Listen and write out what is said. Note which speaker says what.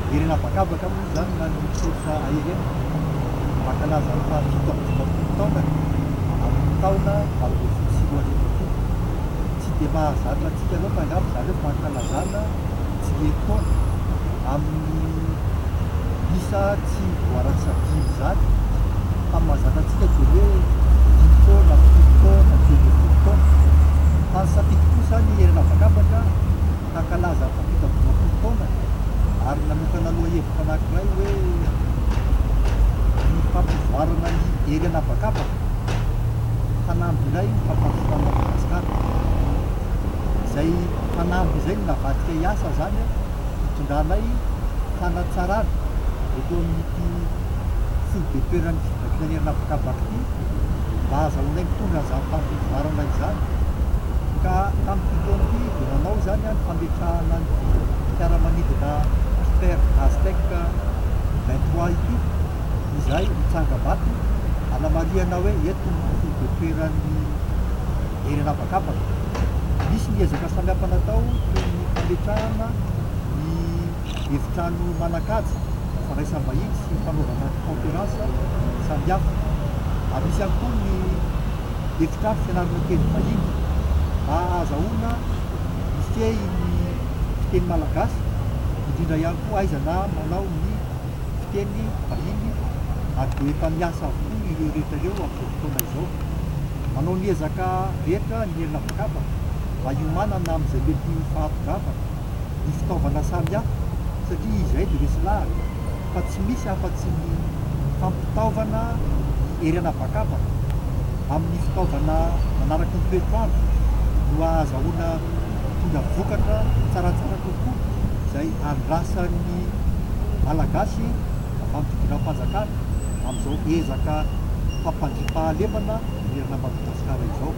Speaker 1: Hery an'habakabaka moa izany na ny force aérienne no mankalaza ny faha 57 taonany amin'ny taona 2018 ity. Tsy dia mahazatra antsika loatra angamba izany hoe fankalazana tsingerintaona amin'ny isa tsy voarakitra dimy izany fa ny mahazatra antsika dia hoe dimy taona, folo taona, 12 taona. Fa ny safidy kosa ny hery an'habakabaka hankalaza ny fahafito amby dimampolo taonany ary nanokana lohahevitra anankiray hoe ny fampivoarana ny hery an'habakabaka, fanamby iray ny fampandrosoana an'i Madagasikara. Izay fanamby izay no navadika hiasa izany hitondranay fanatsarana eto amin'ity foibe-toeran'ny fibaikoana ny hery an'habakabaka ity mba hahazahoanay mitondra an'izany fampivoarana izany. Ka tamin'ity taona ity dia nanao izany ny fametrahana an'ity fiaramanidina Piper Aztec 23 ity izay ho tsangambato hanamarihana hoe eto no foibe-toeran'ny hery an'habakabaka. Nisy ny ezaka samihafa natao toy ny fametrahana ny efitrano manan-kaja fandraisam-bahiny sy fanaovana conférence samihafa. Ary misy ihany koa ny efitrano fianarana teny vahiny mba hahazahoana mifehy ny fiteny malagasy, indrindra ihany koa ahaizana manao ny fiteny vahiny ary dia efa miasa avokoa ireo rehetra ireo amin'izao fotoana izao. Manao ny ezaka rehetra ny herin'habakabaka mba hiomanana amin'izay mety ho fahatongavana ny fitaovana samihafa satria izahay dia resy lahatra fa tsy misy afa-tsy ny fampitaovana ny hery an'habakabaka amin'ny fitaovana manaraka ny toetr'andro no ahazahoana mitondra vokatra tsaratsara kokoa izay andrasan'ny Malagasy avy amin'ny fitondram-panjakana amin'izao ezaka fampandriampahalemana manerana an'i Madagasikara izao.